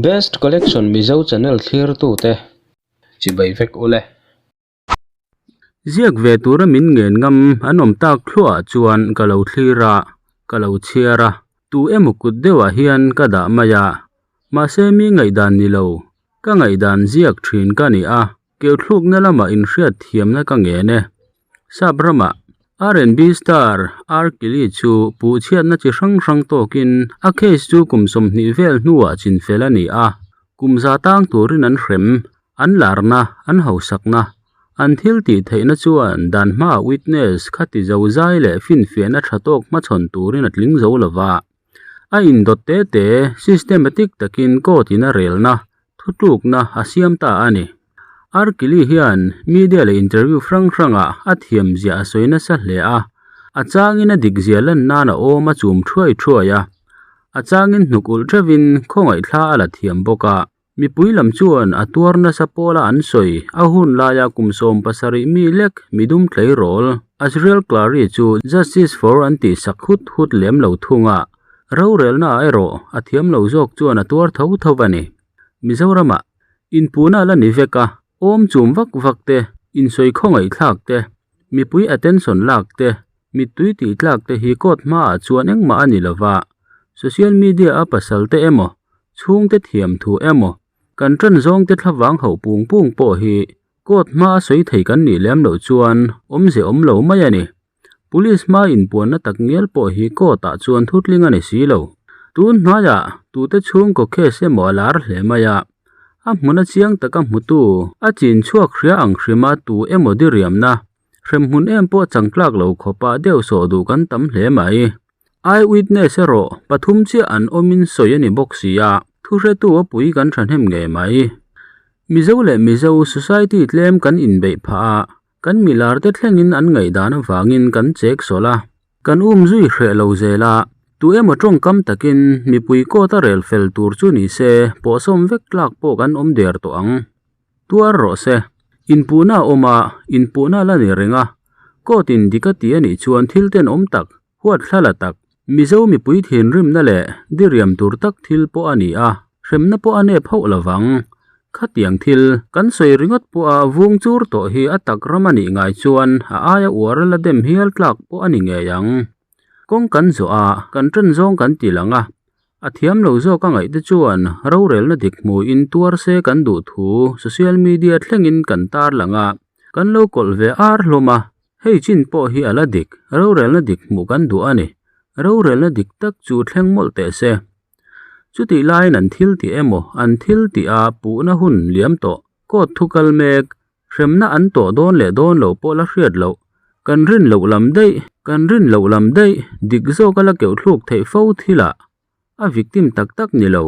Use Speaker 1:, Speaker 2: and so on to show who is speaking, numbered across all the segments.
Speaker 1: Best Collection Mizo channel thlirtute chibai vek ule.
Speaker 2: Ziak ve tura min ngen ngam an awm tak thluah chuan ka lo thlir a, ka lo chhiar a, tu emaw kut deuhah hian ka dah mai a, mahse mi ngaihdan ni lo, ka ngaihdan ziak thin ka ni a, keuthlukna lamah inhriat thiamna ka ngen e. Sap ramah R&B star R Kelly chu puhchhiatna chi hrang hrang tawkin a case chu kum 20 vel hnuah chinfel a ni a, kum za tang turin an hrem. An larna, an hausakna, an thil tih theihna chuan dan hmaah witness kha ti zo zai leh finfiahna tha tawk hmachhawn turin a tling zo lova. A indawt te te, systematic takin court in a relna, thutlukna a siam ta a ni. Arkili hian media leh interview hrang hrangah a thiamzia a sawi nasa hle a, a changin a dikzia lan nan a awm a chum thuai thuai a, a changin hnuk ulh theuhin khawngaihthla a la thiam bawk a. Mipui lam chuan a tuar nasa pawla an sawi a hun laia kum 70 mi lek midum tleirawl Azriel Clary chu Justice for an tih sak hut hut lem lo thung a, rorelna ah erawh a thiam lo zawk chuan a tuar tho tho a ni. Mizoramah inpuhna la ni vek a, awm chum vak vak te, insawi khawngaih thlak te, mipui attention lak te, mittui tih tlak te hi court hmaah chuan engmah a ni lova, social media a pasal te emaw, chhungte thiam thu emaw, kan tan zawng te thlavang hauh pung pung pawh hi court hma a sawi thei kan nih lem loh chuan awmze awm lo mai a ni. Police hma inpuanna tak ngial pawh hi court ah chuan thutling a ni si lo. Tun hnaiah tute chhungkaw case emaw a lar hle mai a, a hmuna chiang taka hmutu a chin chhuak hria ang hrima tu emaw diriamna Hremhmun em pawh changtlak lo khawpa deuh sawh duh kan tam hle mai. Eye witness erawh pathum chiah an awmin sawi a ni bawk si a, thuhretu a pui kan thahnem ngei mai. Mizo leh Mizo society tlem kan inbeih phah a, kan milar te thlengin an ngaihdan avangin kan chek sawlh a, kan um zui hreh lo zel a, tu emaw tawngkam takin mipui court a rel fel tur chu ni se pawhsawm vek tlak pawh kan awm der tawh ang. Tuar rawh se. Inpuhna a awm a, inpuhna la ni reng a. Court in dik a ti a nih chuan thil tenawm tak, huat thla la tak, Mizo mipui thinrimna leh diriam tur tak thil pawh a ni a, hremna pawh a nep hauh lovang. Khatiang thil, kan sawi ringawt pawha vung chur tawh hi a tak ram a nih ngai chuan a aia uar la dem hial tlak pawh a ni ngei ang. Kawng kan zawh a, kan ṭan zawng kan ti lang a, A thiam lo zawk a ngaih te chuan rorelna dik hmuin tuar se kan duh thu social media thlengin kan tarlang a, kan lo kawlh ve ar hlawm a, hei chin pawh hi a la dik, rorelna dik hmuh kan duh a ni, rorelna dik tak chu thleng mawlh teh se. Chutih laiin an thil tih emaw an thil tih a puhna hun liam tawh, court thu kal mek, Hremna an tawh dawn leh dawn loh pawh la hriat loh. Kan rin loh lam daih, kan rin loh lam daih, dik zawk a la keuh thluk theih fo thil ah a victim tak tak ni lo.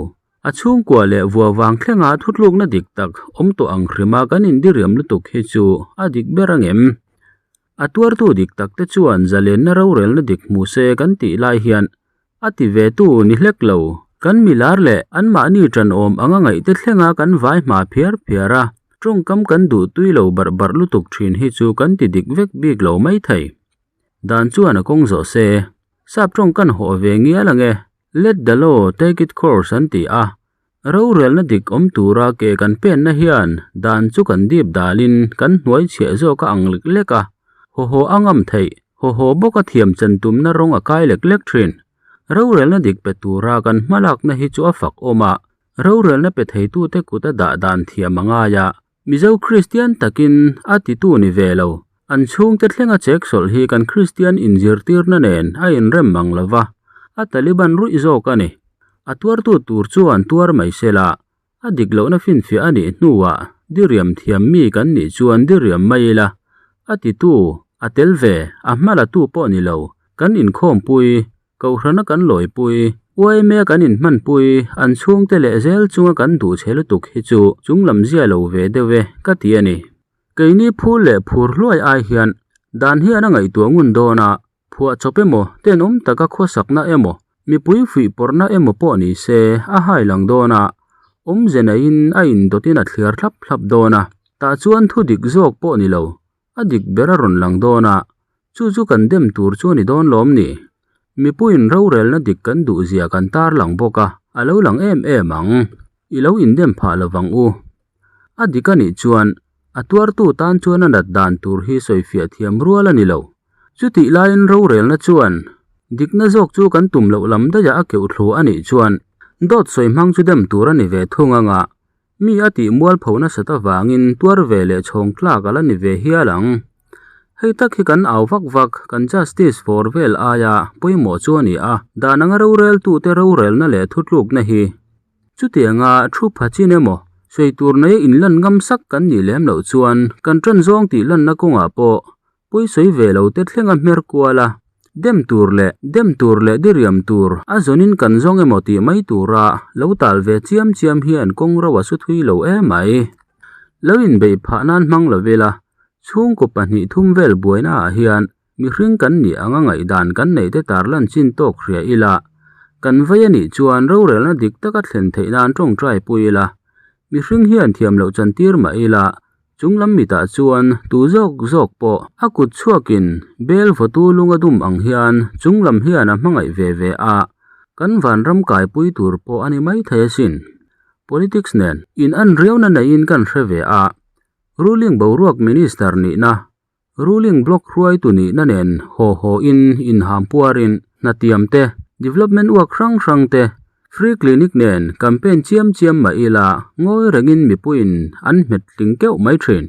Speaker 2: A chhungkua leh vua vang thlenga thutlukna dik tak awm tawh ang hrima kan indiriam lutuk hi chu a dik ber ang em? A tuartu dik tak te chuan zalenna rorelna dik hmu se kan tih lai hian A ti ve tu ni hlek lo. Kan milar leh anmahni ṭanawm anga ngaihte thlenga kan vai hma phiar phiar a, ṭawngkam kan duh tui lo barh barh lutuk ṭhin hi chu kan ti dik vek bik lo mai thei. Dan chuan a kawng zawh se. Sap ṭawng kan hawh ve ngial ang e. Let the law take it course an ti a. Rorelna dik awm tura ke kan penna hian dan chu kan dip dalin kan hnuai chhiah zawk a ang lek lek a, haw haw a ngam theih, haw haw bawka thiam chan tumna rawng a kai lek lek thin. Rorelna dik pe tura kan hmalakna hi chu a fak awm a, rorelna pe theitute kut a dah dan thiam a ngai a, Mizo Kristian takin a titu ni ve lo, an chhungte thlenga chek sawlh hi kan Kristian inzirtirna nen a inrem mang lo va, a Taliban ruih zawk a ni. A tuartu tur chuan tuar mai se la, a dik lohna finfiah a nih hnuah diriam thiam mi kan nih chuan diriam mai ila, a titu, a tel ve, a hmalatu pawh ni lo, kan inkhawmpui, Kohhrana kan lawipui, uaime kan inhmanpui, an chhungte leh zel chunga kan duh chhe lutuk hi chu chunglam zia lo ve deuh e ka ti a ni. Keini phul leh phur hluai ai hian dan hian a ngaihtuah ngun dawn a, phuah chawp emaw, tenawm taka khawsakna emaw, mipui fuih pawrhna emaw pawh ni se a hai lang dawn a, awmze neiin a indawtin a thliar thlap thlap dawn a, tah chuan thu dik zawk pawh ni lo, A dik ber a rawn lang dawn a, chu chu kan dem tur chu a ni dawn lawm ni? Mipuiin rorelna dik kan duh zia kan tar lang bawk a, a lo lang em em ang. I lo indem phah lovang u. A dik a nih chuan a tuartu tan chuan a nat dan tur hi sawifiah thiam rual a ni lo. Chutih laiin rorelna chuan dikna zawk chu kan tum loh lam daihah a keuh thlu a nih chuan dawt sawi hmang chu dem tur a ni ve thung anga mi a tih mualpho nasat avangin tuar ve leh chhawng tlak a la ni ve hial ang. Hei tak hi kan au vak vak, kan justice for vel aia pawimawh chu a ni a, dan anga roreltute rorelna leh thutlukna hi Chutianga thu pha chin emaw, sawi tur neia inlan ngam sak kan nih lem loh chuan kan ṭan zawng tih lanna kawngah pawh pawi sawi ve lo te thlenga hmer kual a, dem tur leh dem tur leh diriam tur a zawnin kan zawng emaw tih mai tura lo tal ve chiam chiam hian kawng ro a su thui lo emai. Lo inbeih phah nan hmang lo ila, chhungkaw pahnih thum vel buaina ah hian Mihring kan nih anga ngaihdan kan neih te tarlan chin tawk hria ila, kan vei a nih chuan rorelna dik taka thlen theih nan tawngtai pui ila, mihring hian thiam loh chan tir mah ila, chung lam mitah chuan tu zawk zawk pawh a kut chhuakin bel vawtu lunga dum ang hian chung lam hian a hmangaih ve ve a, kan vanram kaipui tur pawh a ni maithei asin. Politics nen in an riauna neiin kan hre ve a, ruling boruak minister nihna Ruling block hruaitu nihna nen haw haw in inham puarin hnatiam te, development work hrang hrang te, free clinic nen campaign chiam chiam mah ila ngawi rengin mipuiin an hmet tling keuh mai thin.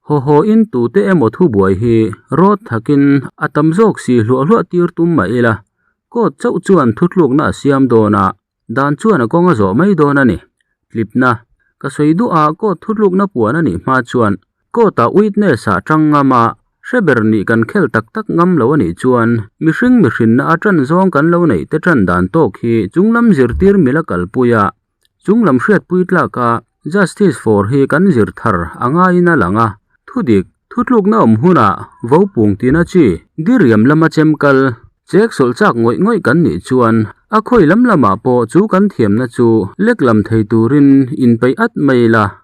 Speaker 2: Haw haw in tute emaw thubuai hi rawt thakin a tam zawk si hluah hluah tir tum mah ila court chauh chuan thutlukna a siam dawn a, Dan chuan a kawng a zawh mai dawn a ni. Tlipna, Ka sawi duh a, court thutlukna puan a nih hma chuan court ah witness ah tang ngam a, hre ber nih kan khel tak tak ngam lo a nih chuan mihring mihrinna a tan zawng kan lo neih te tan dan tawk hi chunglam zirtir mila kalpui a, chunglam hriatpui tlak a justice for hi kan zir thar a ngaiin a lang a, thudik, Thutlukna awm hunah vopung tina chi diriam lama chemkal chek sawlh chak ngawih ngawih kan nih chuan a khawi lam lamah pawh chu kan thiamna chu lek lam thei turin inpeih at mai ila.